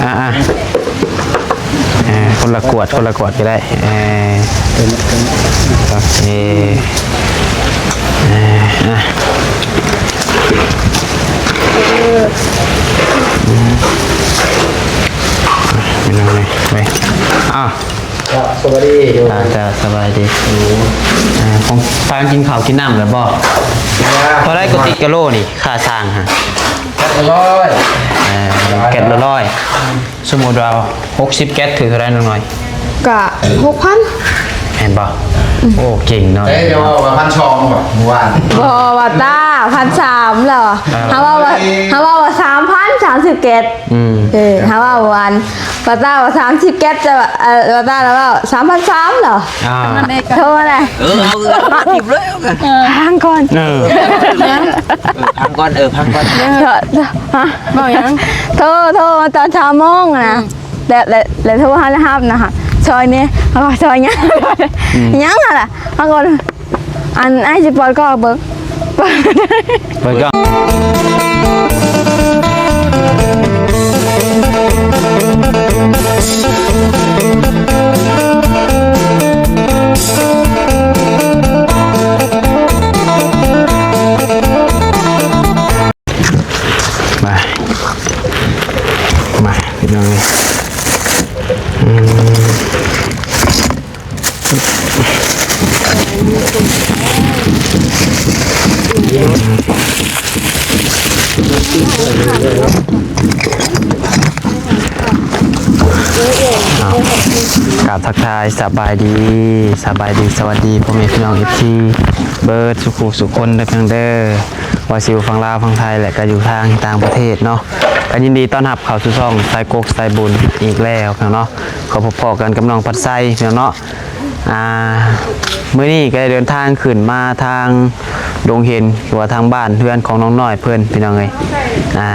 ອ່າໆ ເອີ ຄົນລະກວດ ຄົນລະກວດກໍໄດ້ ເອີ ເອີ ເອີ ອ່າ ເປັນຫຍັງເລີຍ ໄປ ອ້າວ ສະບາຍດີ ອ່າ ເຈົ້າ ສະບາຍດີ ອືມ ອ່າ ຂອງ ພາກັນກິນເຂົ້າກິນນ້ຳແລ້ວບໍ່? ເທົ່າໃດກໍຕິດກະໂລນີ້ ຄ່າຊ່າງຫັ້ນ? ແກັດລະຮ້ອຍ ເອີ ແກັດລະຮ້ອຍ ສົມມຸດວ່າຫົກສິບແກັດ ຖືກເທົ່າໃດນ້ອງນ້ອຍ? ກະຫົກພັນ ແມ່ນບໍ່? ອືມ ໂອ້ ເກັ່ງເນາະ ເອີ ຈະເວົ້າວ່າພັນສອງບໍ່ ມື້ວານ ບໍ່ ວ່າຕາ ພັນສາມແລ້ວ ອ່າ ເຮົາເວົ້າວ່າ ເຮົາເວົ້າວ່າສາມພັນ ສາມສິບແກັດ ອືມ ເອີ ເຮົາເວົ້າວ່າ ວ່າຕາວ່າສາມສິບແກັດ ແຕ່ວ່າ ເອີ ວ່າຕາລະເວົ້າສາມພັນສາມເນາະ ອ່າ ໂທມາແຫຼະ ເອີ ເອົາ ເອົາ ເອົາ ເອົາ ເອົາ ເອີ ພັງກ່ອນ ເອີ ເອີ ພັງກ່ອນ ເອີ ພັງກ່ອນ ຮະ ເວົ້າຫຍັງ? ໂທ ໂທມາຕອນຊາວໂມງນະ ອືມ ແລ້ວ ແລ້ວ ແລ້ວໂທຫາລະຮັບນະ ຊ່ອຍແດ່ ເຮົາວ່າຊ່ອຍຫຍັງ ອືມ ຫຍັງຫັ້ນລະ ເຮົາກໍ ອັນ ອ້າຍຊິເປີດກ້ອງເບິ່ງ ເປີດກ້ອງ ມາ ມາ ພີ່ນ້ອງເອີຍ ອືມ ເອົາ ກາບທັກທາຍສະບາຍດີ ສະບາຍດີ ສະຫວັດດີພໍ່ແມ່ພີ່ນ້ອງ ເອັຟຊີ ເບິດສູ່ຜູ້ສູ່ຄົນເດີ ເດີ ວ່າຊິຢູ່ຝັ່ງລາວ ຝັ່ງໄທ ແລະ ກໍຢູ່ທາງຕ່າງປະເທດເນາະ ກໍຍິນດີຕ້ອນຮັບເຂົ້າສູ່ຊ່ອງສາຍກົກສາຍບຸນອີກແລ້ວເນາະ ກໍພົບພໍ້ກັນກັບນ້ອງພັດໄຊເນາະ ອ່າ ມື້ນີ້ກໍໄດ້ເດີນທາງຂຶ້ນມາທາງດົງເຫັນ ຫຼືວ່າທາງບ້ານເຮືອນຂອງນ້ອງນ້ອຍເພິ່ນ ພີ່ນ້ອງເອີຍ ອ່າ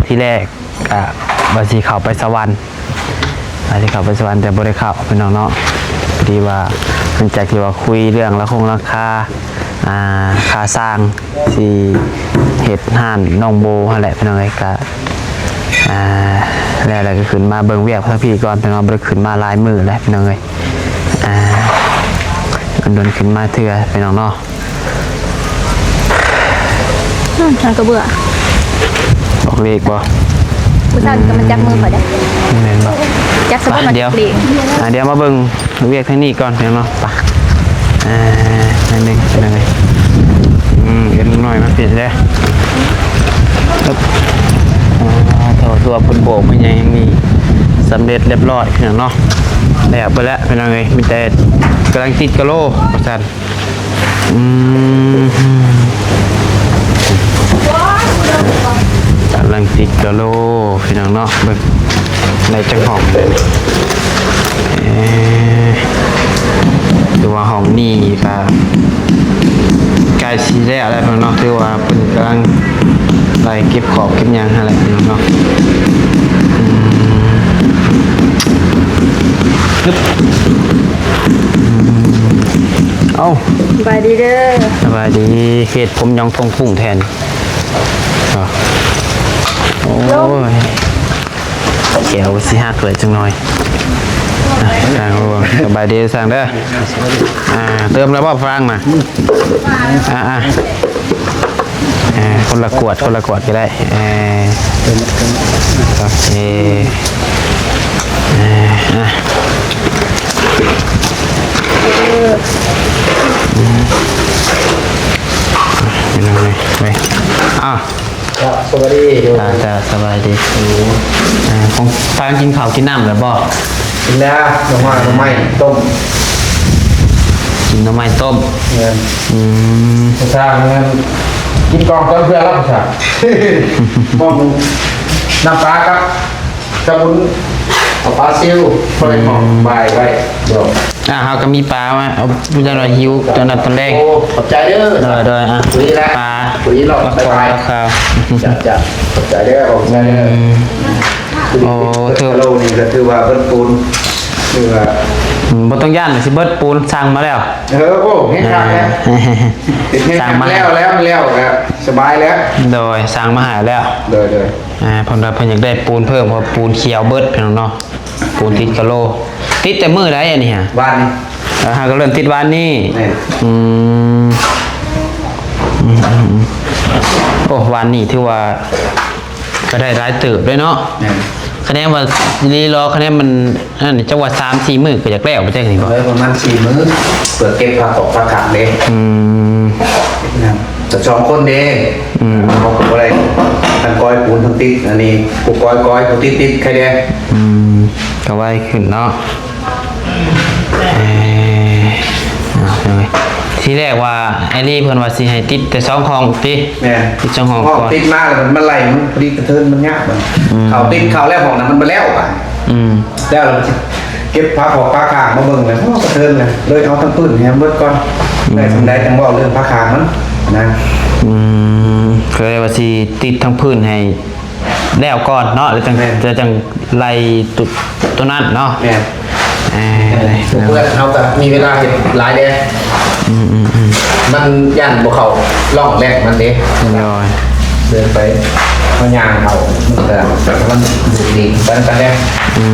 ທີແລກ ກະວ່າຊິເຂົ້າໄປສະຫວັນ ວ່າຊິເຂົ້າໄປສະຫວັນ ແຕ່ບໍ່ໄດ້ເຂົ້າ ພີ່ນ້ອງເນາະ ພໍດີວ່າ ຫຼັງຈາກທີ່ວ່າຄຸຍເລື່ອງລາຄົງລາຄາ ອ່າ ຄ່າສ້າງ ຊິເຮັດຮ້ານນ້ອງໂບຫັ້ນແຫຼະ ພີ່ນ້ອງເອີຍ ກະ ອ່າ ແລ້ວ ແລ້ວກໍຂຶ້ນມາເບິ່ງວຽກທາງພີ້ກ່ອນ ພີ່ນ້ອງ ບໍ່ໄດ້ຂຶ້ນມາຫຼາຍມື້ແລ້ວ ພີ່ນ້ອງເອີຍ ອ່າ ດົນໆຂຶ້ນມາເທື່ອ ພີ່ນ້ອງເນາະ. ອືມ ຫາກະເບື່ອ ອອກເລກບໍ່? ຜູ້ສາວນີ້ກໍມາຈັບມືຂ້ອຍເດ້ ແມ່ນບໍ່? ຈັບສະບັດ ດຽວ ມາຈັບເລກ ອ່າ ດຽວມາເບິ່ງວຽກທາງນີ້ກ່ອນເນາະ ໄປ ອ່າ ໜ້ອຍໜຶ່ງ ໜ້ອຍໜຶ່ງ ອືມ ເອີ້ນນ້ອຍມາເປັນເດ້ ອືບ ອ່າ ທົ່ວໆ ເພິ່ນໂບກເພິ່ນຫຍັງນີ້ ສຳເລັດລຽບຮ້ອຍເນາະ ແລ້ວໄປແລ້ວ ພີ່ນ້ອງເອີຍ ມີແຕ່ກຳລັງຕິດກະໂລວ່າຊັ້ນ. ອືມ ກຳລັງຕິດກະໂລ ພີ່ນ້ອງເນາະ ເບິ່ງໄດ້ຈັກຫ້ອງແລ້ວນີ້ ເອີ ຖືວ່າຫ້ອງນີ້ກະໃກ້ຊິແລ້ວແລ້ວເນາະ ຖືວ່າເພິ່ນກຳລັງໄລ່ເກັບຂອບເກັບຫຍັງຫັ້ນແຫຼະເນາະ ອືມ ອືມ ເອົ້າ ສະບາຍດີເດີ ສະບາຍດີ ເຮັດຜົມຫຍັງພົງພຸ້ງແທ້ນີ້ ໂອ້ຍ ແຂວຊິຫັກເລີຍຈັກໜ່ອຍ ອ່ະ ທາງ ສະບາຍດີຊ່າງເດີ ອ່າ ເຕີມແລ້ວບໍ່ຟາງນະ ອ່າໆ ອ່າ ຄົນລະກວດ ຄົນລະກວດກໍໄດ້ ເອີ ໂອເຄ ເອີ ອ່ະ ເປັນຫຍັງເລີຍ ໄປ ອ້າວ ເຈົ້າ ສະບາຍດີ ອ່າ ເຈົ້າ ສະບາຍດີ ອືມ ອ່າ ຂອງ ພາກັນກິນເຂົ້າກິນນ້ຳແລ້ວບໍ່? ກິນແລ້ວ ໜໍ່ໄມ້ ໜໍ່ໄມ້ຕົ້ມ ກິນໜໍ່ໄມ້ຕົ້ມ ແມ່ນ ອືມ ຜູ້ຊ່າງນັ້ນກິນກ່ອນຕອນເພື່ອລະຜູ້ຊ່າງ ໝໍ້ໜຶ່ງ ນ້ຳປາກັບ ສະບຸນ ເອົາປາຊິວ ພໍໄດ້ໝໍ້ ອືມ ບາຍໄວ້ ດຽວ ອ່າ ເຮົາກໍມີປາມາ ເອົາ ຈັກໜ້ອຍຫິວຕອນນັ້ນຕອນແລງ ໂອ້ ຂອບໃຈເດີ ໂດຍໆ ອ່າ ພໍດີລະ ປາ ພໍດີລະ ມາຂອງ ບາຍໆ ມາຂ່າວ ຈ້າໆ ຂອບໃຈເດີ ຂອບໃຈເດີ ອືມ ໂອ້ ຖື ໂລນີ້ກໍຖືວ່າເບິດປູນ ຖືວ່າ ອືມ ບໍ່ຕ້ອງຢ້ານວ່າຊິເບິດປູນ ສັ່ງມາແລ້ວ. ເອີ ໂອ້ ເຮັດຄັກແລ້ວ ເຮັດ ເຮັດ ສັ່ງມາ ແລ້ວ ແລ້ວ ແລ້ວກໍສະບາຍແລ້ວ. ໂດຍ ສັ່ງມາໃຫ້ແລ້ວ. ໂດຍ ໂດຍ ອ່າ ເພິ່ນວ່າເພິ່ນຢາກໄດ້ປູນເພີ່ມ ເພາະປູນຂຽວເບິດ ພີ່ນ້ອງເນາະ. ປູນຕິດກະໂລ ຕິດແຕ່ມື້ໃດອັນນີ້ຫະ? ວານນີ້. ເອີ ຫາກໍເລີ່ມຕິດວານນີ້. ແມ່ນ. ອືມ ອືມໆໆ ໂອ້ ວານນີ້ຖືວ່າກໍໄດ້ຫຼາຍເຕີບເດ້ເນາະ. ແມ່ນ. ຄະແນນວ່າລີລໍ ຄະແນນມັນ ອັນນີ້ຈັກວ່າສາມສີ່ມື້ກໍຢາກແລ້ວ ບໍ່ຈັກນີ້ບໍ່? ເອີ ປະມານສີ່ມື້ ເພື່ອເກັບພາຂອງພາຂາງເດ້. ອືມ ແຕ່ສອງຄົນເດ້. ອືມ ເຮົາກໍບໍ່ໄດ້ທັງກ້ອຍປູນທັງຕິດ ອັນນີ້ຜູ້ກ້ອຍກ້ອຍ ຜູ້ຕິດຕິດ ໃຄແດ່. ອືມ ກໍໄວຂຶ້ນເນາະ. ເອີ ເອົາເລີຍ ທີແລກວ່າໄອລີເພິ່ນວ່າຊິໃຫ້ຕິດແຕ່ສອງຫ້ອງຕິ? ແມ່ນ. ຕິດສອງຫ້ອງ ຫ້ອງກ່ອນ ຕິດມາແລ້ວມັນ ມັນໄຫຼ ມັນພໍດີກະເທີນ ມັນຍາກ. ອືມ ເຂົ້າຕິດເຂົ້າແລ້ວ ຫ້ອງນັ້ນມັນບໍ່ແລ້ວ. ອືມ ແລ້ວ ແລ້ວມັນຊິເກັບພາຂອງພາຂ້າງມາເບິ່ງແລ້ວ ໂອ້ ກະເທີນແລ້ວ ເລີຍເອົາທັງພື້ນໃຫ້ມັນເບິດກ່ອນ. ອືມ ໄດ້ສ່ຳໃດຈັ່ງເວົ້າເລື່ອງພາຂ້າງມັນນະ. ອືມ ກໍເລີຍວ່າຊິຕິດທັງພື້ນໃຫ້ແລ້ວກ່ອນເນາະ ແລ້ວຈັ່ງ ແມ່ນ ແລ້ວຈັ່ງໄລ່ໂຕ ໂຕນັ້ນເນາະ. ແມ່ນ. ເອີ ເພື່ອນເຮົາກໍມີເວລາເຮັດຫຼາຍແດ່. ອືມໆໆ ມັນຢ້ານບໍ່ເຂົ້າຮ່ອງແລກມັນເດ້. ໂດຍ ເດີນໄປ ເຮົາຍ່າງເຂົ້າ ມັນກໍ ມັນດູດດີກັນກັນແດ່. ອື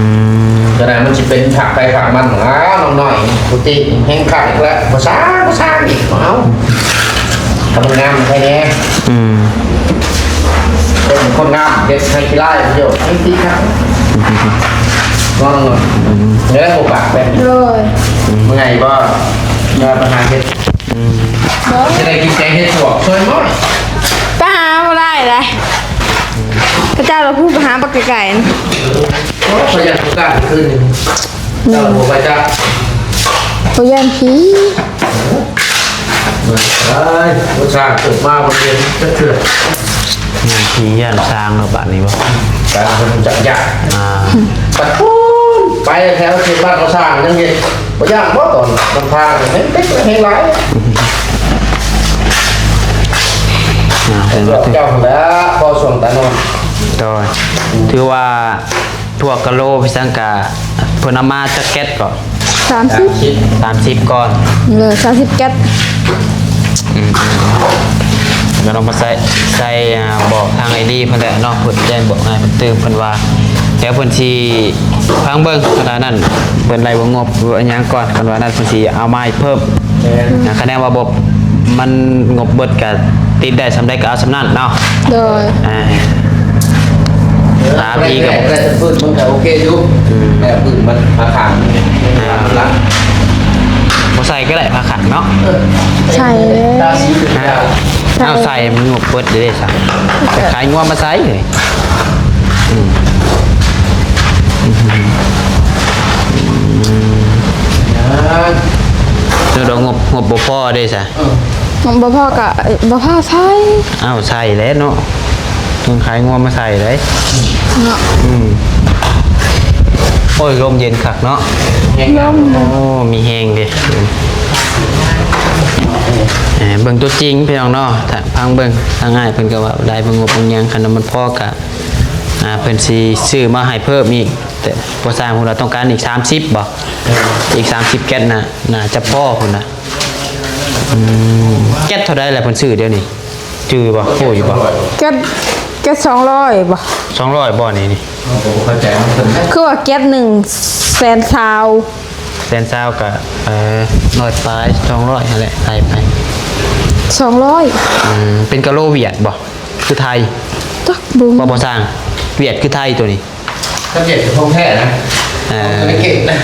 ມ ກໍໄດ້ ມັນຊິເປັນພັກໃຜພັກມັນ. ອ້າວ ນ້ອງນ້ອຍ ຜູ້ຕິແຮງຄັກອີກແລ້ວ ບໍ່ສ້າງ ບໍ່ສ້າງອີກ. ເອົ້າ ຖ້າມັນງາມໃຜແດ່. ອືມ ເປັນຄົນງາມ ເຮັດໃຫ້ຂີ້ລ້າຍ ໂຍ ໃຫ້ຕິຄັກ. ນ້ອງ ອືມ ໄດ້ບໍ່ປາກແບບນີ້. ໂດຍ ເມື່ອຍບໍ່? ເມື່ອຍ ໄປຫາເຮັດ. ອືມ ບໍ່ ຈະໄດ້ກິນແກງເຫັດປວກຊ່ວຍໝໍ. ໄປຫາບໍ່ໄດ້ເດ້ ຂະເຈົ້າລະຜູ້ໄປຫາບັກໄກໆ. ໂອ້ ຂ້ອຍຢາກປະກາດຄືນນີ້. ເຈົ້າບໍ່ໄປຈັກ ບໍ່ຢ້ານຜີ. ເອີຍ ບໍ່ຊ່າງເກີດມາບໍ່ເຫັນຈັກເທື່ອ. ຢ້ານຜີຢ້ານຊ່າງເນາະບາດນີ້ບໍ່? ການເພິ່ນຈັກຍາກ. ອ່າ ປະໂທ ໄປແຖວເຂດບ້ານເຂົາສ້າງຍັງເຫັນບໍ່ຢ້ານບໍ່? ຕອນນຳທາງແຮງເຕັກແຮງຫຼາຍ. ອ່າ ເຫັນບໍ່? ເຈົ້າຫັ້ນແຫຼະ ພໍຊ່ວງຕານອນ. ໂດຍ ຖືວ່າ ພວກກະໂລໄປສັງກະ ເພິ່ນເອົາມາຈັກແກັດກໍ? ສາມສິບ ສາມສິບກ່ອນ. ເອີ ສາມສິບແກັດ. ອືມ ກໍຕ້ອງມາໃສ່ ໃສ່ ອ່າ ບອກທາງໄອດີເພິ່ນແຫຼະເນາະ ເພິ່ນແຈ້ງບອກໃຫ້ເພິ່ນຕື່ມ ເພິ່ນວ່າ ແລ້ວເພິ່ນຊິຟັງເບິ່ງ ຄັນວ່ານັ້ນ ເພິ່ນໄລ່ວະງົບຫຍັງກ່ອນ ຄັນວ່ານັ້ນເພິ່ນຊິເອົາມາໃຫ້ເພີ່ມ. ແມ່ນ. ອ່າ ຄະແນນວ່າບໍ່ ມັນງົບເບິດກະຕິດໄດ້ສ່ຳໃດກະເອົາສ່ຳນັ້ນເນາະ. ໂດຍ ອ່າ ຕາພີກະ ແຕ່ພື້ນມັນກະໂອເຄຢູ່. ອືມ ແຕ່ພື້ນມັນມາຂ້າງ ອ່າ ຫຼັງ ບໍ່ໃສ່ກະໄດ້ພາຂັນເນາະ. ເອີ ໃສ່ ຕາສີ ຮະ ເອົາໃສ່ມັນງົບເບິດເດ້ຊະ ໄປຂາຍງົວມາໃສ່. ອືມ ອືມ ເອີ ດອກງົບ ງົບບໍ່ພໍເດ້ຊະ. ເອີ ມັນບໍ່ພໍກະ ເອີ ບໍ່ພໍໃສ່. ເອົາໃສ່ແຫຼະເນາະ ເພິ່ນຂາຍງົວມາໃສ່ເດ້ເນາະ. ອືມ ໂອ້ຍ ລົມເຢັນຄັກເນາະ. ລົມ ໂອ້ ມີແຮງເດ້. ເອີ ເບິ່ງຕົວຈິງພີ່ນ້ອງເນາະ ທາງ ຟັງເບິ່ງ ທາງອ້າຍເພິ່ນກໍວ່າໄດ້ບໍ່ງົບບໍ່ຫຍັງ ຄັນວ່າມັນພໍກະ ອ່າ ເພິ່ນຊິຊື້ມາໃຫ້ເພີ່ມອີກ ແຕ່ບໍ່ຊ່າງພຸ້ນລະ ຕ້ອງການອີກສາມສິບບໍ່? ອີກສາມສິບແກັດນະ ໜ້າຈະພໍພຸ້ນນະ. ອືມ ແກັດເທົ່າໃດລະເພິ່ນຊື້ດຽວນີ້ ຈື່ບໍ່? ຮູ້ຢູ່ບໍ່? ແກັດ ແກັດສອງຮ້ອຍບໍ່? ສອງຮ້ອຍບໍ່ນີ້? ນີ້ ເຮົາກໍບໍ່ເຂົ້າໃຈນຳເພິ່ນ ຄືວ່າແກັດໜຶ່ງແສນຊາວ ແສນຊາວກະ ເອີ ຮ້ອຍປາຍ ສອງຮ້ອຍຫັ້ນແຫຼະ ໄລ່ໄປ ສອງຮ້ອຍ. ອືມ ເປັນກະໂລຫວຽດບໍ່ ຄືໄທ? ຈັກ ບໍ່ຮູ້ ບໍ່ ບໍ່ຊ່າງ ຫວຽດຄືໄທໂຕນີ້. ຄັນຫວຽດກະຂອງແທ້ນະ. ເອີ ຂອງເກດນະ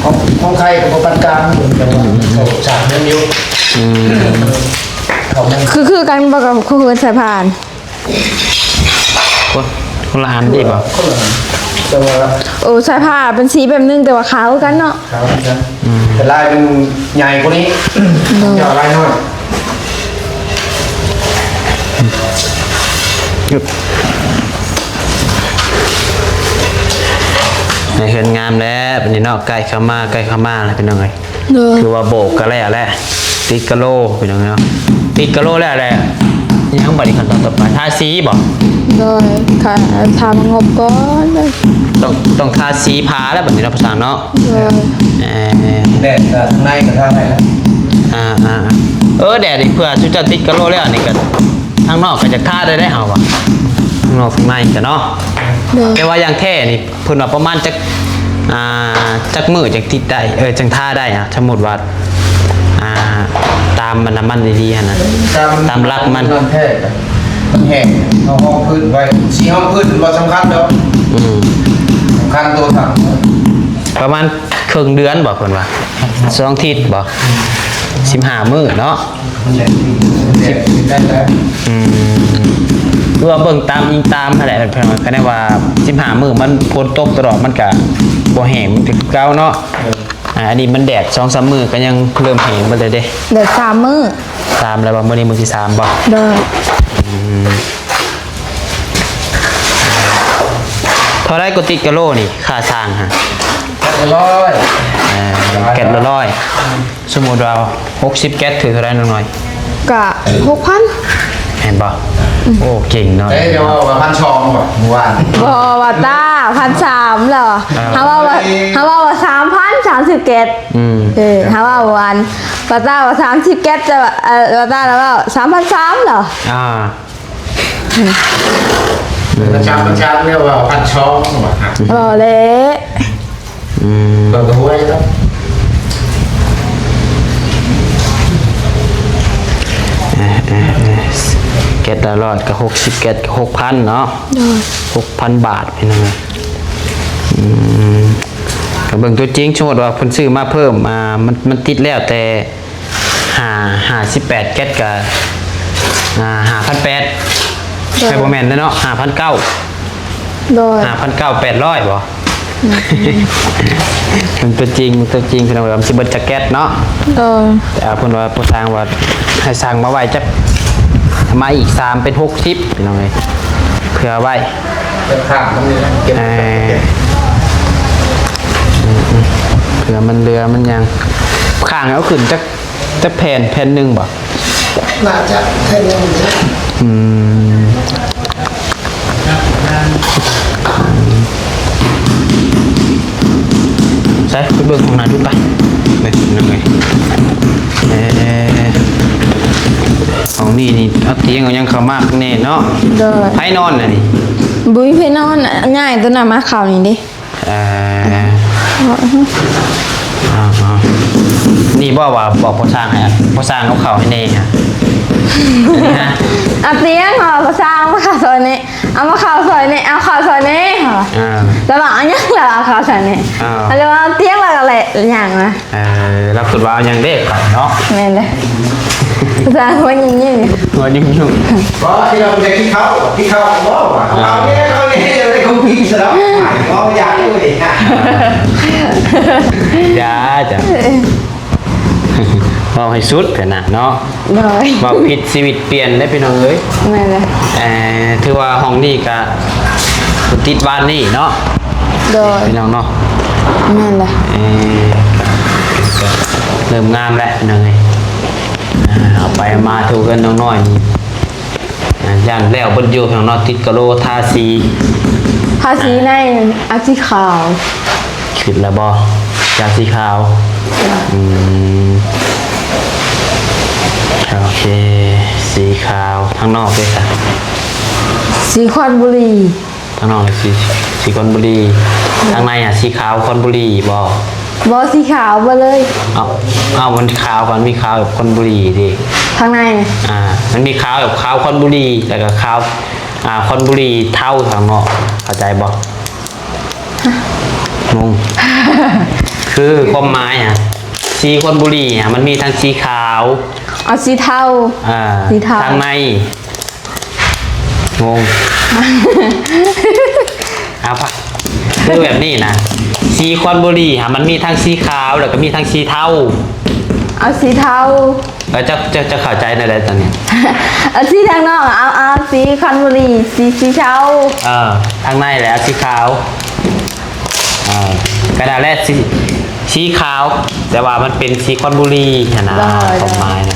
ຂອງ ຂອງໄທກະບໍ່ປານກາງ ແຕ່ວ່າເຂົາສ້າງເງິນຢູ່. ອືມ ເຂົາແມ່ນ ຄື ຄືກັນບໍ່ກັບຂອງເຮືອນສາຍພານ? ຄົນ ຄົນລະອັນເດ້ບໍ່? ຄົນລະອັນ ແຕ່ວ່າ ໂອ້ ສາຍພານເປັນສີແບບໜຶ່ງ ແຕ່ວ່າຂາວຄືກັນເນາະ. ຂາວຄືກັນ. ອືມ ແຕ່ລາຍມັນໃຫຍ່ກວ່ານີ້. ໂດຍ ເຈົ້າລາຍນ້ອຍ. ໃນເຮືອນງາມແລ້ວບາດນີ້ເນາະ ໃກ້ເຂົ້າມາ ໃກ້ເຂົ້າມາແລ້ວພີ່ນ້ອງເອີຍ. ໂດຍ ຄືວ່າໂບກກະແລ້ວແຫຼະ ຕິດກະໂລພີ່ນ້ອງເນາະ ຕິດກະໂລແລ້ວແຫຼະ. ຍັງບາດນີ້ຂັ້ນຕອນຕໍ່ໄປ ທາສີບໍ່? ໂດຍ ຄ່າ ຖ້າມັນງອບກ່ອນ ຕ້ອງ ຕ້ອງທາສີຜາແລ້ວບັດນີ້ເນາະ ພາສາເນາະ. ໂດຍ ເອີ ແດດກໍ ທາງໃນກໍທາໄດ້ແລ້ວ. ອ່າໆ ເອີ ແດດນີ້ ເພື່ອຊຸມເຈົ້າຕິດກະໂລແລ້ວນີ້ກໍ ທາງນອກກໍຈະທາໄດ້ເດ້ ເຮົາວ່າ ທາງນອກທາງໃນກໍເນາະ. ໂດຍ ແຕ່ວ່າຢ່າງແທ້ນີ້ ເພິ່ນວ່າປະມານຈັກ ອ່າ ຈັກມື້ຈັ່ງຕິດໄດ້ ເອີ ຈັ່ງທາໄດ້ອະ? ສົມມຸດວ່າ ອ່າ ຕາມມັນນະ ມັນດີໆຫັ້ນນະ ຕາມ ຕາມຫຼັກມັນ ມັນແທ້ ມັນແຫ້ງ ເຮົາຮອງພື້ນໄວ້ ສີຮອງພື້ນບໍ່ສຳຄັນດອກ. ອືມ ສຳຄັນໂຕຖັງ ປະມານເຄິ່ງເດືອນບໍ ເພິ່ນວ່າ ສອງທິດບໍ ສິບຫ້າມື້ເນາະ. ອືມ ຄືວ່າເບິ່ງຕາມ ອີງຕາມຫັ້ນແຫຼະ ຄັນວ່າສິບຫ້າມື້ມັນຝົນຕົກຕະຫຼອດ ມັນກະບໍ່ແຫ້ງ ມັນກະຄືເກົ່າເນາະ. ເອີ ອ່າ ອັນນີ້ມັນແດດສອງສາມມື້ກໍຍັງເລີ່ມແຫ້ງເບິດແລ້ວເດ້. ແດດສາມມື້ ສາມແລ້ວບໍ່? ມື້ນີ້ມື້ທີສາມບໍ່? ໂດຍ ອືມ ເທົ່າໃດກໍຕິດກະໂລນີ້ ຄ່າຊ່າງຫະ? ແກັດລະຮ້ອຍ ເອີ ແກັດລະຮ້ອຍ. ສົມມຸດວ່າຫົກສິບແກັດ ຖືກເທົ່າໃດນ້ອງນ້ອຍ? ກະຫົກພັນ ແມ່ນບໍ່? ອືມ ໂອ້ ເກັ່ງເນາະ. ເອີ ຈະເວົ້າວ່າພັນສອງບໍ່ ມື້ວານ? ບໍ່ ວ່າຕາ ພັນສາມແລ້ວ. ອ່າ ເຮົາເວົ້າວ່າ ເຮົາເວົ້າວ່າສາມພັນ ສາມສິບແກັດ. ອືມ ເອີ ເຮົາເວົ້າວ່າ ວ່າຕາວ່າສາມສິບແກັດ ແຕ່ວ່າ ເອີ ວ່າຕາລະເວົ້າສາມພັນສາມແລ້ວ. ອ່າ ປະຈຳ ປະຈຳແລ້ວວ່າພັນສອງບໍ່? ບໍ່ແຫຼະ. ອືມ ເບິ່ງກໍຮວຍແລ້ວ. ເອີ ເອີ ເອີ ແກັດລະຮ້ອຍກໍຫົກສິບແກັດກໍຫົກພັນເນາະ. ໂດຍ ຫົກພັນບາດ ພີ່ນ້ອງເອີຍ. ອືມ ກໍເບິ່ງຕົວຈິງ ສົມມຸດວ່າເພິ່ນຊື້ມາເພີ່ມ ອ່າ ມັນ ມັນຕິດແລ້ວແຕ່ ຫ້າ ຫ້າສິບແປດແກັດກະ ອ່າ ຫ້າພັນແປດ. ໂດຍ ໃຊ່ ບໍ່ແມ່ນເນາະ ຫ້າພັນເກົ້າ. ໂດຍ ຫ້າພັນເກົ້າ ແປດຮ້ອຍບໍ່? ອືມ ມັນຕົວຈິງ ຕົວຈິງ ພີ່ນ້ອງເອີຍ ມັນຊິເບິດຈັກແກັດເນາະ. ໂດຍ ແຕ່ເພິ່ນວ່າ ຜູ້ຊ່າງວ່າໃຫ້ສັ່ງມາໄວ້ຈັກ ມາອີກສາມເປັນຫົກສິບ ພີ່ນ້ອງເອີຍ ເພື່ອໄວ້ ເກັບຂ້າງມັນນີ້ນະ ເກັບ ເອີ ເພື່ອມັນເຫຼືອມັນຫຍັງ ຂ້າງເອົາຂຶ້ນຈັກ ຈັກແຜ່ນ ແຜ່ນໜຶ່ງບໍ່? ໜ້າຈະແຜ່ນໜຶ່ງ. ອືມ ໃສ່ ໄປເບິ່ງຫ້ອງນ້ຳດູໄປ. ນີ້ ນ້ອງເອີຍ ເອີ ຫ້ອງນີ້ນີ້ ເອົາຕຽງເອົາຫຍັງເຂົ້າມາແນ່ເນາະ. ໂດຍ ໃຜນອນລະນີ້? ບໍ່ມີໃຜນອນ ຍ້າຍໂຕນັ້ນມາເຂົ້ານີ້ເດ້. ເອີ ເອົາ ເອົາ ນີ້ບໍ່ວ່າບອກພໍ່ຊ່າງໃຫ້ ພໍ່ຊ່າງເອົາເຂົ້າໃຫ້ແດ່ຫະ? ອັນນີ້ຫະ ເອົາຕຽງ ເອົາພໍ່ຊ່າງມາເຂົ້າຊອຍແດ່ ເອົາມາເຂົ້າຊອຍແດ່ ເອົາເຂົ້າຊອຍແດ່ ເອີ ແລ້ວວ່າເອົາຫຍັງ ແລ້ວເອົາເຂົ້າຊອຍແດ່ ເອີ ແລ້ວວ່າເອົາຕຽງ ແລ້ວກໍແລ່ນຍ່າງມາ. ເອີ ລາວຄິດວ່າເອົາຫຍັງເດ້ເຂົ້າເນາະ. ແມ່ນເດ້ ສາງຫົວຍິ້ມໆ ຫົວຍິ້ມໆ. ບໍ່ ທີ່ເຮົາໄດ້ກິນເຂົ້າ ກິນເຂົ້າບໍ່ວ່າ ເອົາເຂົ້າແດ່ ເຂົ້າແດ່ ຈະໄດ້ຄົງກິນຊະດອກ ເວົ້າຢາກຢູ່ນີ້. ຢ່າ ຈ້າ ເວົ້າໃຫ້ສຸດເຖາະນະເນາະ. ໂດຍ ເວົ້າຜິດຊີວິດປ່ຽນເດ້ພີ່ນ້ອງເອີຍ. ແມ່ນເລີຍ ເອີ ຖືວ່າຫ້ອງນີ້ກະຕິດວານນີ້ເນາະ. ໂດຍ ພີ່ນ້ອງເນາະ. ແມ່ນເລີຍ ເອີ ເລີ່ມງາມແລ້ວພີ່ນ້ອງເອີຍ. ອ່າ ເອົາໄປເອົາມາ ຖືເຮືອນນ້ອງນ້ອຍນີ້ ອ່າ ຢ້ານແລ້ວເບິດຢູ່ພີ່ນ້ອງເນາະ. ຕິດກະໂລ ທາສີ ທາສີໃນ ອ່າ ອາ ສີຂາວ. ຂຶ້ນແລ້ວບໍ່? ຈາກສີຂາວ. ອືມ ໂອເຄ ສີຂາວ. ທາງນອກເດ້ຊະ? ສີຄອນບູລີ. ທາງນອກນີ້ສີ ສີຄອນບູລີ. ທາງໃນຫະ ສີຂາວຄອນບູລີບໍ່? ບໍ່ ສີຂາວເບິດເລີຍ. ເອົ້າ ເອົ້າ ມັນຂາວ ມັນມີຂາວແບບຄອນບູລີເດ້. ທາງໃນ ອ່າ ມັນມີຂາວແບບຂາວຄອນບູລີ ແລ້ວກໍຂາວ ອ່າ ຄອນບູລີເທົາທາງນອກ ເຂົ້າໃຈບໍ່? ງົງ ຄືຄວາມໝາຍຫະ ສີຄອນບູລີຫະ ມັນມີທັງສີຂາວ ເອົາ ສີເທົາ ອ່າ ສີເທົາ ທາງໃນ ງົງ ເອົາ ຄືແບບນີ້ນະ ສີຄອນບູລີຫະ ມັນມີທັງສີຂາວ ແລ້ວກໍມີທັງສີເທົາ. ເອົາສີເທົາ. ເອີ ເຈົ້າ ເຈົ້າ ເຈົ້າເຂົ້າໃຈແນວໃດຕອນນີ້? ເອົາສີທາງນອກ ເອົາ ເອົາສີຄອນບູລີ ສີ ສີເທົາ. ເອີ ທາງໃນແຫຼະ ເອົາສີຂາວ. ເອີ ກະນັ້ນແຫຼະ ສີ ສີຂາວ ແຕ່ວ່າມັນເປັນສີຄອນບູລີຫັ້ນນະ ໂດຍ ຄວາມໝາຍນະ.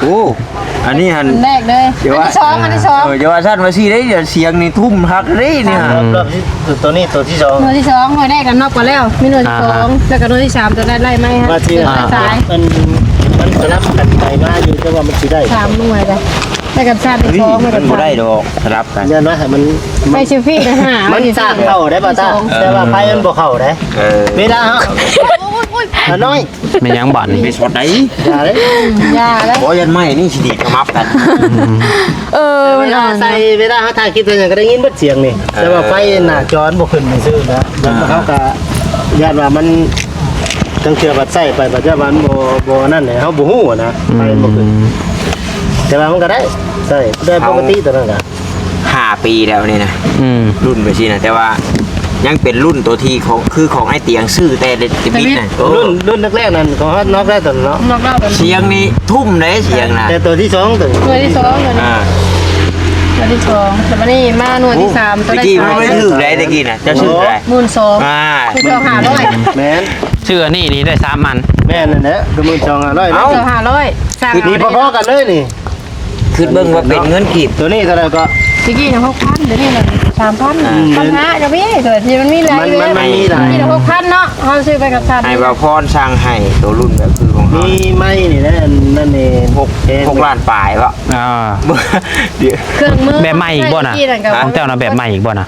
ໂອ້ ອັນນີ້ຫັ້ນ ອັນແລກເລີຍ ຢ່າວ່າ ອັນທີສອງ ອັນທີສອງ ເອີ ຢ່າວ່າຊັ້ນວ່າຊີ້ເດ້ ດຽວສຽງນີ້ທຸ່ມຄັກເດ້ນີ້ ອືມ ຮອບ ຮອບທີ່ ຕົວນີ້ຕົວທີສອງ ໜ່ວຍທີສອງ ໜ່ວຍແລກນັ້ນນອກໄປແລ້ວ ມີໜ່ວຍທີສອງ ອ່າ ແລ້ວກໍໜ່ວຍທີສາມ ຕົວນັ້ນໄລ່ມາໃຫ້ ວ່າທີ່ ສາຍ ມັນ ມັນສະຫຼັບກັນໄປມາຢູ່ ແຕ່ວ່າມັນຊິໄດ້ສາມໜ່ວຍເດ້ ແລ້ວກໍຊາດທີສອງ ມັນບໍ່ໄດ້ດອກ ສະຫຼັບກັນ ຢ້ານວ່າໃຫ້ມັນ ໄປຊິຟີນະຫາ ມັນສາດເຂົ້າໄດ້ບໍ່ຕາ ແຕ່ວ່າໄຟມັນບໍ່ເຂົ້າໄດ້ ເອີ ເວລາເຮົາ ໂອ້ຍ ໂອ້ຍ ອານ້ອຍ ແມ່ນຫຍັງບາດນີ້ ໄປຊັອດໄດ້ ຢ່າເດ້ ຢ່າເດ້ ບໍ່ ຢ້ານໄມ້ນີ້ຊິດີດຂະໝັບກັນ ເອີ ເວລາໃສ່ ເວລາເຮົາຖ່າຍຄລິບໃສ່ຫຍັງກໍໄດ້ຍິນເບິດສຽງນີ້ ເອີ ແຕ່ວ່າໄຟໜ້າຈໍມັນບໍ່ຂຶ້ນຊື່ໆນະ ແລ້ວເຮົາກໍຢ້ານວ່າມັນ ລາງເທື່ອບັດໃຊ້ໄປ ບັດຢ້ານວ່າມັນບໍ່ ບໍ່ນັ້ນແຫຼະ ເຮົາບໍ່ຮູ້ນະ ໄຟມັນບໍ່ຂຶ້ນ ອືມ ແຕ່ວ່າມັນກໍໄດ້ ໃຊ້ໄດ້ປົກກະຕິຕົວນັ້ນກໍ ຫ້າປີແລ້ວນີ້ນະ ອືມ ລຸ້ນໄປຊີ້ນະ ແຕ່ວ່າຍັງເປັນລຸ້ນຕົວທີ່ຂອງ ຄືຂອງອ້າຍຕຽງຊື້ແຕ່ເລັກແຕ່ບິດນະ ລຸ້ນ ລຸ້ນແລກໆນັ້ນຂອງເຮົານອກແລ້ວຕົວເນາະ ນອກແລ້ວຕົວ ສຽງນີ້ທຸ່ມເດ້ສຽງນະ ແຕ່ຕົວທີສອງຕົວ ໜ່ວຍທີສອງຕົວນີ້ ອ່າ ໜ່ວຍທີສອງ ແລ້ວບັດນີ້ມາໜ່ວຍທີສາມ ໂອ້ ຕົວນັ້ນ ຕະກີ້ມັນບໍ່ໄດ້ຖືກໃດຕະກີ້ນະ ເຈົ້າຊື້ເທົ່າໃດ ໝື່ນສອງ ອ່າ ໝື່ນສອງຫ້າຮ້ອຍ ແມ່ນ ຊື້ອັນນີ້ນີ້ໄດ້ສາມອັນ ແມ່ນນັ້ນແຫຼະ ຄືໝື່ນສອງຫ້າຮ້ອຍ ເອົ້າ ໝື່ນສອງຫ້າຮ້ອຍ ສາມ ນີ້ພໍໆກັນເລີຍນີ້ ຄິດເບິ່ງວ່າເປັນເງິນກີບ ຕົວນີ້ເທົ່າໃດກໍ ຕະກີ້ນະ ຫົກພັນ ດຽວນີ້ນະ ສາມພັນ ອ່າ ພັນຫ້າກໍມີ ຕົວທີ່ມັນມີຫຼາຍ ມັນ ເວ ມັນມີຫຼາຍ ມີແຕ່ຫົກພັນເນາະ ເຮົາຊື້ໄປກັບຊາດ ໃຫ້ບ່າວພອນສັ່ງໃຫ້ ຕົວລຸ້ນແບບຄືຂອງເຮົາ ມີໄມ້ນີ້ແຫຼະ ອັນນັ້ນນີ້ ຫົກ ຫົກລ້ານປາຍເບາະ ອ່າ ດຽວ ເຄື່ອງມື ແບບໃໝ່ອີກບໍ່ນະ ຕະກີ້ນັ້ນກໍ ຂອງເຈົ້ານະແບບໃໝ່ອີກບໍ່ນະ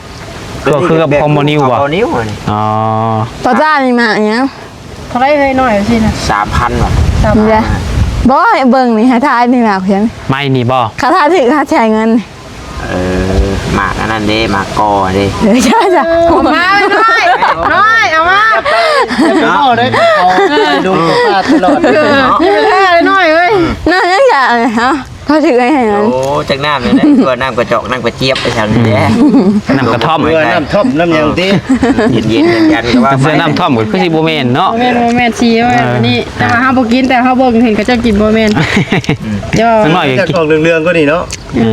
ກໍຄືກັບຂອງບໍ່ນິວບໍ່ ຂອງບໍ່ນິວອັນນີ້ ອໍ ປາຈ້ານີ້ມາຫຍັງ ເທົ່າໃດເຮີ້ຍ ນ້ອຍຊີ້ນະ ສາມພັນຫວາ ສາມພັນ ເດີ ບໍ່ໃຫ້ເບິ່ງນີ້ ໃຫ້ຖ່າຍນີ້ມາພຽງ ໄມ້ນີ້ບໍ່ ຄັນຖ່າຍຖືກ ເຮົາຊິໃຫ້ເງິນ ເອີ ໝາກອັນນັ້ນເດ້ ໝາກກໍເດ້ ເອີ ຈ້າ ຈ້າ ເອົາມານ້ອຍ ນ້ອຍ ເອົາມາ ຢ່າໄປເວົ້າໄດ້ ເຂົາໄປດົງເຂົາປ່າຕະຫຼອດ ເອີ ນີ້ແຫຼະນ້ອຍເອີຍ ນ້ອຍຈັ່ງຊະ ເອົາ ເຂົາຖືໃຫ້ ໂອ້ ຈັກນ້ຳນີ້ແຫຼະ ຕົວນ້ຳກະຈອກ ນ້ຳກະຈຽບໄປຊັ້ນແຫຼະ ນ້ຳກະທ່ອມ ເອີ ນ້ຳທ່ອມ ນ້ຳຫຍັງຕິ ເຢັນໆ ເຢັນໆ ກະວ່າໄປ ເສືອນ້ຳທ່ອມກະຄືຊິບໍ່ແມ່ນເນາະ ບໍ່ແມ່ນ ບໍ່ແມ່ນ ສີບໍ່ແມ່ນ ເອີ ອັນນີ້ ແຕ່ວ່າເຮົາບໍ່ກິນ ແຕ່ເຮົາເບິ່ງເຫັນເຂົາເຈົ້າກິນບໍ່ແມ່ນ ອືມ ເຈົ້າ ສັກໜ້ອຍກະກິນ ຈະອອກເຫຼືອງໆກວ່ານີ້ເນາະ ເອີ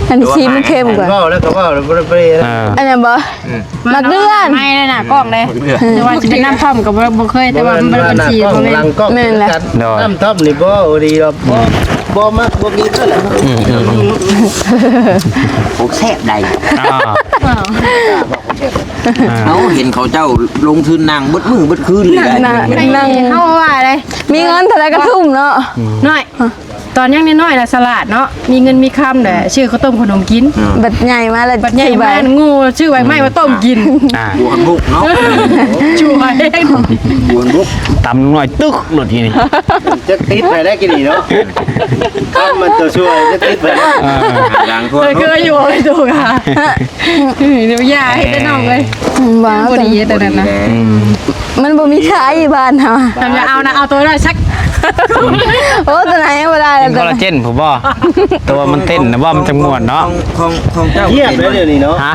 ອັນຊີມເຄັມກ່ອນ ເວົ້າແລ້ວກະເວົ້າ ບໍ່ໄດ້ໄປ ເອີ ອັນນັ້ນບໍ່ ອືມ ໝາກເດືອນ ໄມ້ນັ້ນນະ ກ້ອງເດ້ ໝາກເດືອນ ແຕ່ວ່າຊິເປັນນ້ຳທ່ອມກະບໍ່ ບໍ່ເຄີຍ ແຕ່ວ່າມັນເປັນສີບໍ່ແມ່ນ ແມ່ນແຫຼະ ນ້ຳທ່ອມນີ້ບໍ່ດີດອກ ບໍ່ ບໍ່ມັກ ບໍ່ກິນເລີຍ ອືມໆ ໂອ້ ແຊບໃດ ອ້າວ ເອົາ ເຫັນເຂົາເຈົ້າລົງທຶນນັ່ງເບິດມື້ເບິດຄືນເລີຍ ນັ່ງ ນັ່ງ ເຮົາວ່າໄດ ມີເງິນເທົ່າໃດກະທຸ່ມເນາະ ນ້ອຍ ຕອນຍັງນ້ອຍໆນະສະຫຼາດເນາະ ມີເງິນມີຄຳແຫຼະ ຊື້ເຂົ້າຕົ້ມເຂົ້າໜົມກິນ ບັດໃຫຍ່ມາແລ້ວ ບັດໃຫຍ່ມາໂງ່ຊື້ໃບໄມ້ມາຕົ້ມກິນ ອ່າ ບົວບົກເນາະ ຊ່ວຍ ບົວບົກ ຕຳໜ້ອຍຕຶກໂລດທີນີ້ ຈັກຕິດໃຜໄດ້ກິນນີ້ເນາະ ຄຳມັນຕົວຊ່ວຍ ຈັກຕິດໃຜ ອ່າ ເຄີຍຢູ່ໄອ້ໂຕກະ ເອີ ຢ່າເຮັດເດີນ້ອງເອີຍ ບໍ່ ບໍ່ດີເຮັດອັນນັ້ນນະ ອືມ ມັນບໍ່ມີຂາຍຢູ່ບ້ານເຮົາ ທຳຢ່າເອົານະ ເອົາໂຕນ້ອຍຊັກ ໂອ້ ໂຕນັ້ນຍັງບໍ່ໄດ້ ເປັນຄອລລາເຈນພຸ້ນບໍ່ ໂຕມັນເຕັ້ນນະບໍ່ ມັນຈັ່ງມ່ວນເນາະ ຂອງ ຂອງເຈົ້າ ງຽບເລີຍດຽວນີ້ເນາະ ຮະ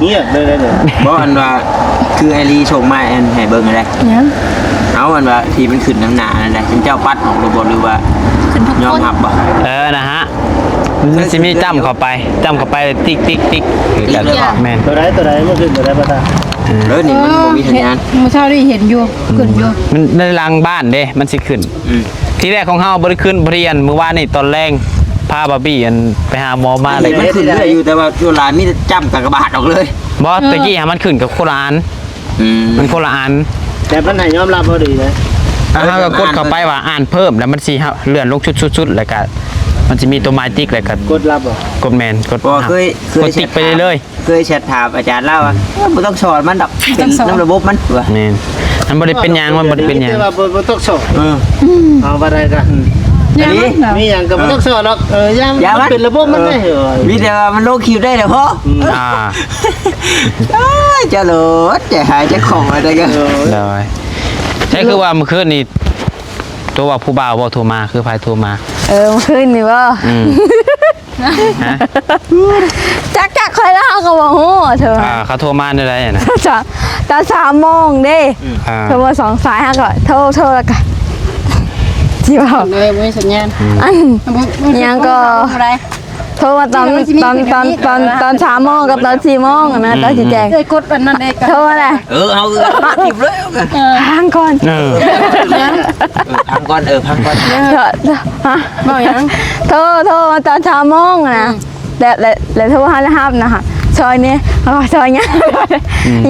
ງຽບເລີຍດຽວນີ້ ບໍ່ ອັນວ່າ ຄືໄອລີສົ່ງມາ ອັນ ໃຫ້ເບິ່ງຫັ້ນໃດ ຫຍັງ ເອົາ ອັນວ່າທີ່ມັນຂຶ້ນນຳໜ້າຫັ້ນໃດ ເຈົ້າປັດອອກຫຼືບໍ່ ຫຼືວ່າຍອມຮັບບໍ່ ເອີ ນະຮະ ມັນຊິມີຈ້ຳເຂົ້າໄປ ຈ້ຳເຂົ້າໄປ ຕິກໆໆ ຕິກເລີຍບໍ່ ແມ່ນ ໂຕໃດ ໂຕໃດ ມັນຂຶ້ນໂຕໃດ ບໍ່ຕາ ເອີ ນີ້ມັນບໍ່ມີສັນຍານ ມື້ເຊົ້ານີ້ເຫັນຢູ່ ຂຶ້ນຢູ່ ມັນໃນຫຼັງບ້ານເດ້ ມັນຊິຂຶ້ນ ອືມ ທີແລກຂອງເຮົາບໍ່ໄດ້ຂຶ້ນ ພໍດີອັນມື້ວານນີ້ຕອນແລງ ພາບາບີອັນໄປຫາໝໍມາ ມັນຂຶ້ນເລື້ອຍຢູ່ ແຕ່ວ່າສ່ວນຫຼາຍມີແຕ່ຈ້ຳກາກະບາດອອກເລີຍ ບໍ່ ເອີ ຕະກີ້ຫາມັນຂຶ້ນກະຄົນລະອັນ ອືມ ມັນຄົນລະອັນ ແຕ່ມັນໃຫ້ຍອມຮັບບໍ່ດີເດ້ ອ່າ ເຮົາກະກົດເຂົ້າໄປວ່າອ່ານເພີ່ມ ແລ້ວມັນຊິເລື່ອນລົງຊຸດໆໆ ແລ້ວກະມັນຊິມີໂຕໝາຍຕິກ ແລ້ວກະກົດຮັບບໍ່ ກົດແມ່ນ ກົດ ບໍ່ ເຄີຍ ເຄີຍຕິກໄປເລື້ອຍໆ ເຄີຍແຊັດຖາມອາຈານລາວວ່າ ເອີ ບໍ່ຕ້ອງສອນມັນດອກ ເປັນນຳລະບົບມັນວ່າ ແມ່ນ ມັນບໍ່ໄດ້ເປັນຫຍັງ ມັນບໍ່ໄດ້ເປັນຫຍັງ ແຕ່ວ່າບໍ່ ບໍ່ຕ້ອງສອນ ເອີ ເອົາວ່າໄດ້ກະ ອັນນີ້ ມີຫຍັງກະບໍ່ຕ້ອງສອນດອກ ເອີ ຢ່າ ມັນເປັນລະບົບມັນເດ້ ມີແຕ່ວ່າມັນລົງຄລິບໄດ້ແລ້ວພໍ ອ່າ ເຈົ້າໂລດ ໃຈຫາຍໃຈຂອງວ່າໄດ້ກະ ໂດຍ ໃຊ່ ຄືວ່າມື້ຄືນນີ້ ໂຕວ່າຜູ້ບ່າວບໍ່ໂທມາ ຄືໃຜໂທມາ ເອີ ມື້ຄືນນີ້ບໍ່ ອືມ ຮະ ຈັກ ຈັກ ຂ້ອຍລາວກະບໍ່ຮູ້ ໂທ ອ່າ ເຂົາໂທມາແນວໃດຫັ້ນນະ ຕອນສາມໂມງເດ້ ອ່າ ໂທມາສອງສາຍ ເຮົາກະໂທ ໂທແລ້ວກະ ຊິເວົ້າ ເລີຍບໍ່ມີສັນຍານ ອັນ ຫຍັງກະ ໂທມາຕອນ ຕອນ ຕອນ ຕອນສາມໂມງກັບຕອນສີ່ໂມງຫັ້ນນະ ຕອນຊິແຈ້ງ ເອີ ກົດອັນນັ້ນເດ້ ໂທແຫຼະ ເອີ ເອົາ ເອີ ເອົາ ເອີ ພັງກ່ອນ ເອີ ເອີ ພັງກ່ອນ ເອີ ພັງກ່ອນ ຮະ ເວົ້າຫຍັງ ໂທ ໂທມາຕອນສາມໂມງຫັ້ນນະ ແລ້ວ ແລ້ວ ແລ້ວໂທຫາລະຮັບນະ ຊ່ອຍແດ່ ເຮົາວ່າຊ່ອຍຫຍັງ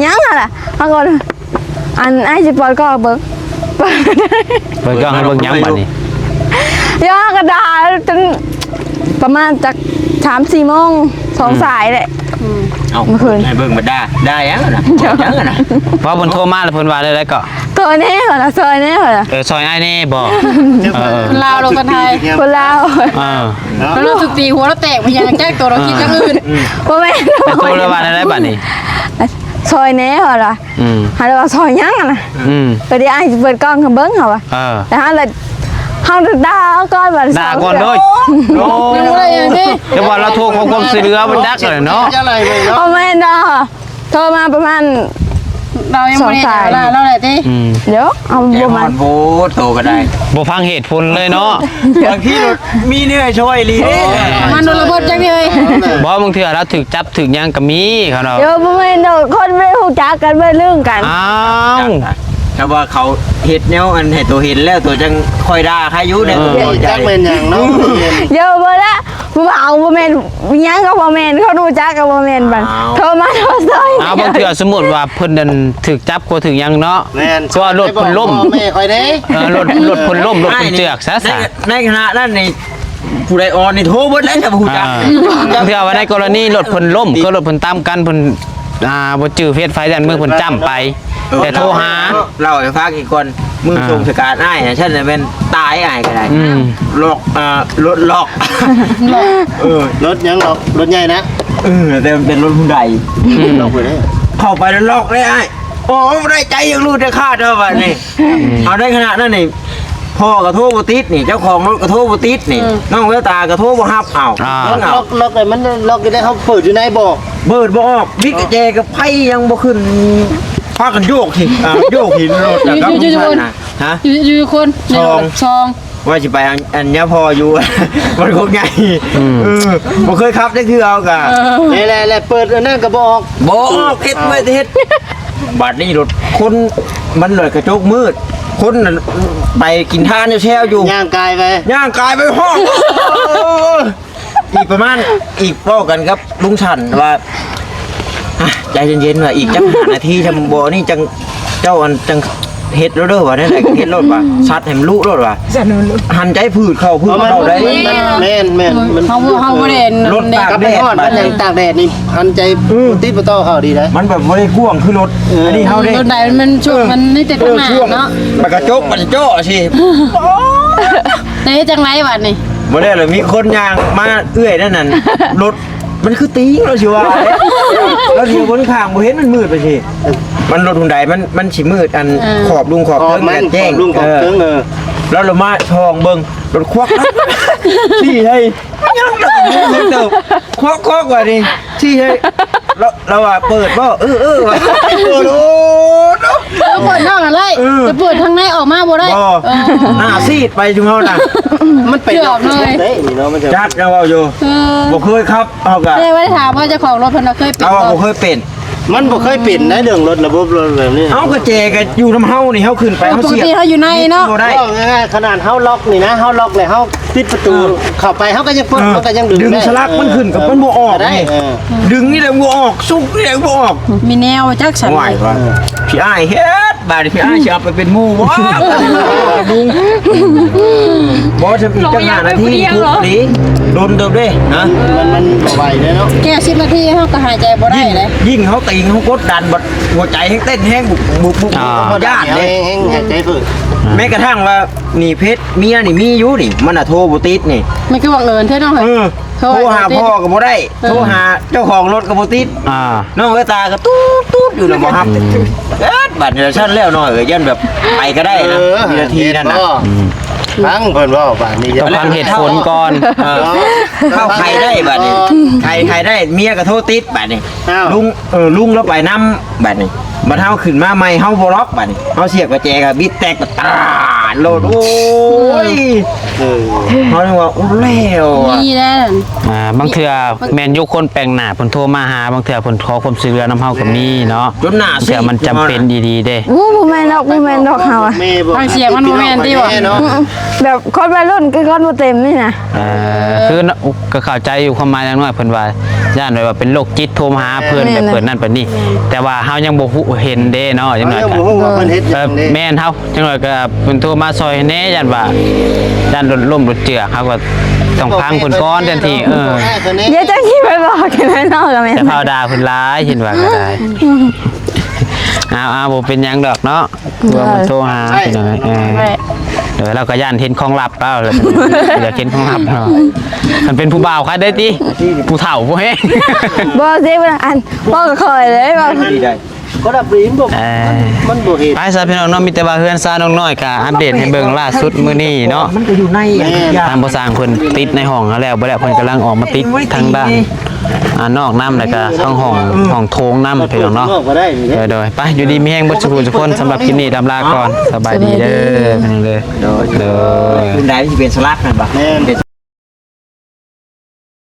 ຫຍັງຫັ້ນລະ ເຮົາກະ ອັນ ອ້າຍຊິເປີດກ້ອງເບິ່ງ ເປີດກ້ອງໃຫ້ເບິ່ງຫຍັງບາດນີ້ ເອີ ກະດ່າຈົນປະມານຈັກສາມສີ່ໂມງ ສອງສາຍແຫຼະ ເອົ້າ ມື້ຄືນ ໃຫ້ເບິ່ງບັດດ່າ ດ່າຫຍັງຫັ້ນນະ ຫຍັງຫັ້ນນະ ພໍເພິ່ນໂທມາແລ້ວເພິ່ນວ່າແນວໃດເກາະ ຊ່ອຍແດ່ ວ່າລະ ຊ່ອຍແດ່ ວ່າລະ ເອີ ຊ່ອຍອ້າຍແດ່ບໍ່ ເອີ ຄົນລາວລາວກະໄທ ຄົນລາວ ເອີ ລາວທຸບຕີຫົວລາວແຕກ ບໍ່ຢາກຈັກໂຕ ລາວຄິດຢ່າງອື່ນ ບໍ່ແມ່ນ ໂຕລາວວ່າແນວໃດບາດນີ້ ຊ່ອຍແດ່ ວ່າລະ ອືມ ເຮົາເລີຍວ່າຊ່ອຍຫຍັງຫັ້ນນະ ອືມ ກະດຽວອ້າຍຊິເປີດກ້ອງໃຫ້ເບິ່ງ ເຮົາວ່າ ເອີ ແຕ່ເຮົາລະ ເຮົາດ່າກ່ອນ ດ່າກ່ອນເລີຍ ໂອ້ ຍັງບໍ່ໄດ້ຫຍັງຕິ ແຕ່ວ່າລາວໂທຂໍຄວາມຊ່ວຍເຫຼືອບໍ່ຈັກແຫຼະເນາະ ບໍ່ແມ່ນດອກ ໂທມາປະມານ ລາວຍັງບໍ່ໄດ້ ສອງສາຍ ລາວ ລາວແຫຼະຕິ ອືມ ດຽວ ເອົາ ບໍ່ມາ ໂອ້ ໂຕກະໄດ້ ບໍ່ຟັງເຫດຜົນເລີຍເນາະ ບາງທີມີແນວໃຫ້ຊ່ອຍອີ່ຫຼີເດ້ ມັນໂດນລະບົດຈັກເລີຍ ບໍ່ ບາງເທື່ອລາວຖືກຈັບຖືກຫຍັງກະມີ ເຂົາເນາະ ດຽວ ບໍ່ແມ່ນດອກ ຄົນບໍ່ໄດ້ຮູ້ຈັກກັນ ບໍ່ໄດ້ລຶ້ງກັນ ອ້າວ ຖ້າວ່າເຂົາເຮັດແນວອັນໃຫ້ໂຕເຫັນແລ້ວ ໂຕຈັ່ງຄ່ອຍດ່າໃຄຢູ່ ເອີ ຈັກແມ່ນຫຍັງເນາະ ດຽວ ບໍ່ລະ ຜູ້ບ່າວບໍ່ແມ່ນ ຫຍັງກະບໍ່ແມ່ນ ຄົນຮູ້ຈັກກະບໍ່ແມ່ນ ບາດ ອ້າວ ໂທມາໂທຊ່ອຍ ອ້າວ ບາງເທື່ອສົມມຸດວ່າເພິ່ນນັ້ນຖືກຈັບ ກະຖືກຫຍັງເນາະ ແມ່ນ ຄືວ່າລົດເພິ່ນລົ້ມ ພໍ່ແມ່ຂ້ອຍເດ້ ເອີ ລົດ ລົດເພິ່ນລົ້ມ ລົດເພິ່ນເຈື່ອກຊະ ໃນ ໃນຂະນະນັ້ນນີ້ ຜູ້ໃດອ່ອນນີ້ໂທເບິດແລ້ວ ຖ້າບໍ່ຮູ້ຈັກ ອ່າ ບາງເທື່ອວ່າໃນກໍລະນີລົດເພິ່ນລົ້ມ ຄືລົດເພິ່ນຕຳກັນ ເພິ່ນ ອ່າ ບໍ່ຈື່ເຟສໃຜ ຢ້ານມື້ເພິ່ນຈ້ຳໄປ ເອີ ແຕ່ໂທຫາ ເລົ່າໃຫ້ຟັງອີກກ່ອນ ມື້ ອ່າ ສົ່ງສະການອ້າຍນະ ຊັ້ນນະແມ່ນຕາຍອ້າຍກໍໄດ້ ອືມ ລັອກ ອ່າ ລົດລັອກ ເອີ ລົດຫຍັງລັອກ ລົດໃຫຍ່ນະ ເອີ ແຕ່ມັນເປັນລົດຮຸນໄດ ອືມ ລັອກໄວ້ເດ້ ເຂົ້າໄປແລ້ວລັອກເດ້ອ້າຍ ໂອ້ ບໍ່ໄດ້ໃຈ ຢາກຮູ້ແຕ່ຄາດວ່າບັດນີ້ ອືມ ເອົາໄດ້ຂະໜາດນັ້ນນີ້ ພໍ່ກໍໂທບໍ່ຕິດນີ້ ເຈົ້າຂອງລົດກໍໂທບໍ່ຕິດນີ້ ອືມ ນ້ອງແວວຕາກໍໂທບໍ່ຮັບ ເອົາ ອ່າ ເບິ່ງເອົາ ລັອກ ລັອກ ລັອກ ມັນລັອກຢູ່ໃນ ເຮົາເປີດຢູ່ໃນບໍ່? ເປີດບໍ່ອອກ ບິດກະແຈກໍໄຟຍັງບໍ່ຂຶ້ນ ພາກັນໂຍກຫີນ ອ່າ ໂຍກຫີນລົດ ຢູ່ ຢູ່ ຢູ່ຄົນ ຮະ? ຢູ່ ຢູ່ຄົນ ສອງ ສອງ ວ່າຊິໄປອັນ ອັນຍາພໍ່ຢູ່ ມັນຄົງໃຫຍ່ ອືມ ເອີ ບໍ່ເຄີຍຂັບຈັກເທື່ອເຮົາກະ ເອີ ແລ້ວ ແລ້ວເປີດອັນນັ້ນກໍບໍ່ອອກ ບໍ່ອອກ ເຮັດໄວ້ແຕ່ເຮັດ ບາດນີ້ລົດຄົນ ມັນເລີຍກະຈົກມືດ ຄົນນັ້ນໄປກິນທານຢູ່ແຊວຢູ່ ຍ່າງກາຍໄປ ຍ່າງກາຍໄປຮອດ ອີກປະມານ ອີກເວົ້າກັນກັບລຸງສັນວ່າ ອ່ະ ໃຈເຢັນໆ ວ່າອີກຈັກຫ້ານາທີ ຈຳບໍ່ນີ້ຈັ່ງ ເຈົ້າອັນຈັ່ງເຮັດໂລດເດີ ວ່າແນວໃດກໍເຮັດໂລດວ່າ ສັດໃຫ້ມັນລຸໂລດວ່າ ສັດໃຫ້ມັນລຸ ຫັນໃຈຜືດເຂົ້າຜືດເຂົ້າໄດ້ ເພາະວ່າມັນ ແມ່ນໆ ມັນ ເຮົາ ເຮົາບໍ່ໄດ້ລົດຕາກແດດ ມັນຍັງຕາກແດດນີ້ ຫັນໃຈ ອືມ ຕິດບໍ່ຕໍ່ເຂົ້າດີໄດ໋ ມັນແບບບໍ່ໄດ້ກວ້າງຄືລົດ ເອີ ອັນນີ້ເຮົາເດ້ ລົດໃດມັນຊ່ວງ ເອີ ມັນມີແຕ່ຂ້າງໜ້າ ເອີ ເນາະ ມັນກະຈົກ ມັນເຈາະຊິ ແລ້ວເຮັດຈັ່ງໃດບາດນີ້? ບໍ່ແລ້ວລະ ມີຄົນຍ່າງມາເອື້ອຍນັ້ນນັ້ນ ລົດ ມັນຄືຕີງ ລາວຊິວ່າເດ້ ລາວຊິຄົນຂ້າງບໍ່ເຫັນ ມັນມືດໄປຊິ ມັນລົດຮຸນໄດ ມັນ ມັນຊິມືດ ອັນ ເອີ ຂອບລຸງຂອບເທິງ ຂອບມັນ ແດດແຈ້ງ ຂອບລຸງຂອບເທິງ ເອີ ເອີ ລາວລະມາສ່ອງເບິ່ງ ລົດຄວັກ ຊີ້ໃຫ້ ຄວັກໆ ວ່ານີ້ ຊີ້ໃຫ້ ລາວ ລາວວ່າເປີດບໍ່? ເອີໆ ວ່າ ເປີດ ໂອ້ ເປີດນອກຫັ້ນເລີຍ ເອີ ຈະເປີດທາງໃນອອກມາບໍ່ໄດ້ ບໍ່ ເອີ ໜ້າຊີດໄປຊຸມເຮົານະ ມັນໄປ ເກືອບເລີຍ ເດ້ນີ້ເນາະ ມັນຈະ ຈັກລາວເວົ້າຢູ່ ເອີ ບໍ່ເຄີຍຂັບ ເຮົາກະ ແຕ່ວ່າໄດ້ຖາມວ່າເຈົ້າຂອງລົດເພິ່ນນະເຄີຍເປັນ ລາວວ່າບໍ່ເຄີຍເປັນ ມັນບໍ່ເຄີຍເປັນໃດ ເລື່ອງລົດ ລະບົບລົດແບບນີ້ ເຮົາກະແຈກະຢູ່ນຳເຮົານີ້ ເຮົາຂຶ້ນໄປ ເຮົາສຽບ ເຮົາຢູ່ໃນເນາະ ບໍ່ໄດ້ ເວົ້າງ່າຍໆ ຂະໜາດເຮົາລັອກນີ້ນະ ເຮົາລັອກແລ້ວເຮົາ ປິດປະຕູ ເອີ ເຂົ້າໄປເຮົາກໍຍັງເປີດ ເອີ ເຮົາກໍຍັງດຶງ ດຶງ ໄດ້ ສະຫຼັກມັນຂຶ້ນກໍ ເອີ ມັນບໍ່ອອກ ກໍໄດ້ ນີ້ ເອີ ດຶງນີ້ແຫຼະບໍ່ອອກ ຊຸກນີ້ແຫຼະບໍ່ອອກ ມີແນວຈັກຊັ້ນ ໂອ້ຍ ວ່າ ເອີ ພີ່ອ້າຍເຮັດ ບາດນີ້ພີ່ອ້າຍຊິເອົາໄປເປັນໝູ່ບໍ່? ບໍ່ ຈະອີກຈັກຫ້ານາທີ ທຸກນີ້ ດົນເຕີບເດ້ ຮະ ມັນ ມັນບໍ່ໄຫວເດ້ເນາະ ແຄ່ສິບນາທີເຮົາກໍຫາຍໃຈບໍ່ໄດ້ເດ້ ຍິ່ງເຮົາຕີງ ເຮົາກົດດັນ ບັດຫົວໃຈແຮງເຕັ້ນແຮງ ບຸບໆ ອ່າ ຢ້ານເດ້ ແຮງ ແຮງຫາຍໃຈເພີ່ມ ແມ້ກະທັ່ງວ່າ ນີ້ເພດເມຍນີ້ມີຢູ່ນີ້ ມັນນະໂທບໍ່ຕິດນີ້ ມັນຄືບັງເອີນແທ້ເນາະ ເອີ ໂທ ໂທຫາພໍ່ກໍບໍ່ໄດ້ ເອີ ໂທຫາເຈົ້າຂອງລົດກໍບໍ່ຕິດ ອ່າ ນ້ອງເອີຍຕາກໍຕູດໆຢູ່ນະ ບໍ່ຮັບ ອືມ ເອີ ບັດນີ້ຊັ້ນແລ້ວນ້ອງເອີຍ ຢ້ານແບບໄປກໍໄດ້ນະ ເອີ ວິນາທີນັ້ນນະ ອືມ ຟັງເພິ່ນເວົ້າບາດນີ້ ຕ້ອງຟັງເຫດຜົນກ່ອນ ເອີ ເອີ ເຂົ້າໄຂໄດ້ບາດນີ້ ເອີ ໄຂ ໄຂໄດ້ ເມຍກໍໂທຕິດບາດນີ້ ອ້າວ ລຸງ ເອີ ລຸງລາວໄປນຳ ບາດນີ້ ບັດເຮົາຂຶ້ນມາໃໝ່ ເຮົາບໍ່ລັອກ ບາດນີ້ ເຮົາສຽບກະແຈກໍບິດແຕກ ຕາດໂລດ ໂອ້ຍ ເອີ ເຮົາຍັງວ່າ ໂອ້ ແລ້ວ ມີແລ້ວ ອ່າ ບາງເທື່ອແມ່ນຢູ່ຄົນແປກໜ້າເພິ່ນໂທມາຫາ ບາງເທື່ອເພິ່ນຂໍຄວາມຊ່ວຍເຫຼືອນຳເຮົາກໍມີເນາະ ຈົນໜ້າ ບາງເທື່ອມັນຈຳເປັນອີ່ຫຼີເດ້ ໂອ້ ບໍ່ແມ່ນດອກ ບໍ່ແມ່ນດອກເຮົາອະ ຟັງສຽງມັນບໍ່ແມ່ນຕິ ອືມ ແບບຄົນໄວລຸ້ນຄືຄົນບໍ່ເຕັມນີ້ນະ ເອີ ຄື ກໍເຂົ້າໃຈຢູ່ຄວາມໝາຍນາງນ້ອຍເພິ່ນວ່າ ຢ້ານແບບວ່າເປັນໂລກຈິດໂທມາຫາເພິ່ນ ແບບເພິ່ນນັ້ນເພິ່ນນີ້ ແຕ່ວ່າເຮົາຍັງບໍ່ຮູ້ເຫັນເດ້ເນາະ ຈັ່ງໜ້ອຍກໍ ເຮົາຍັງບໍ່ຮູ້ວ່າເພິ່ນເຮັດຫຍັງເດ້ ແມ່ນ ເຮົາຈັ່ງໜ້ອຍກໍເພິ່ນໂທມາຊ່ອຍແດ່ ຢ້ານວ່າ ຢ້ານລົດລົ້ມລົດເຈື່ອນ ເຮົາກໍຕ້ອງຟັງເພິ່ນກ່ອນ ຈັ່ງທີ່ ເອີ ຢ່າຈັ່ງທີ່ໄປບອກກັນເນາະ ກໍແມ່ນ ແຕ່ເຮົາດ່າເພິ່ນຫຼາຍ ເຫັນວ່າກໍໄດ້ ເອົາໆ ບໍ່ເປັນຫຍັງດອກເນາະ ເພື່ອມັນໂທຫາ ພີ່ນ້ອງເອີຍ ໂດຍ ລາວກໍຢ້ານເຫັນຂອງລັບລາວ ຢາກເຫັນຂອງລັບເນາະ ຄັນເປັນຜູ້ບ່າວຄັກເດ້ຕິ ຜູ້ເຖົ້າຜູ້ແຮງ ບໍ່ຊິ ອັນ ບອກຂ້ອຍເລີຍວ່າ ບໍ່ໄດ້ ເອີ ມັນບໍ່ເຫັນ ໄປຊະພີ່ນ້ອງເນາະ ມີແຕ່ວ່າເຮືອນຊານນ້ອງນ້ອຍກໍອັບເດດໃຫ້ເບິ່ງລ່າສຸດມື້ນີ້ເນາະ ມັນກໍຢູ່ໃນ ແມ່ນ ທາງພໍ່ຊ່າງເພິ່ນຕິດໃນຫ້ອງແລ້ວ ບໍ່ແລ້ວເພິ່ນກຳລັງອອກມາຕິດທາງດ້ານ ອ່າ ນອກນຳ ແລ້ວກໍທາງຫ້ອງ ຫ້ອງໂຖງນຳ ພີ່ນ້ອງເນາະ ໂດຍໆ ໄປ ຢູ່ດີມີແຮງເບິດສູ່ຜູ້ສູ່ຄົນ ສຳລັບຄລິບນີ້ລຳລາກ່ອນ ສະບາຍດີເດີ ສະບາຍດີເດີ ໂດຍ ໂດຍ ໂດຍ ໃດຊິເປັນສະຫຼັກນັ້ນບໍ່ ແມ່ນ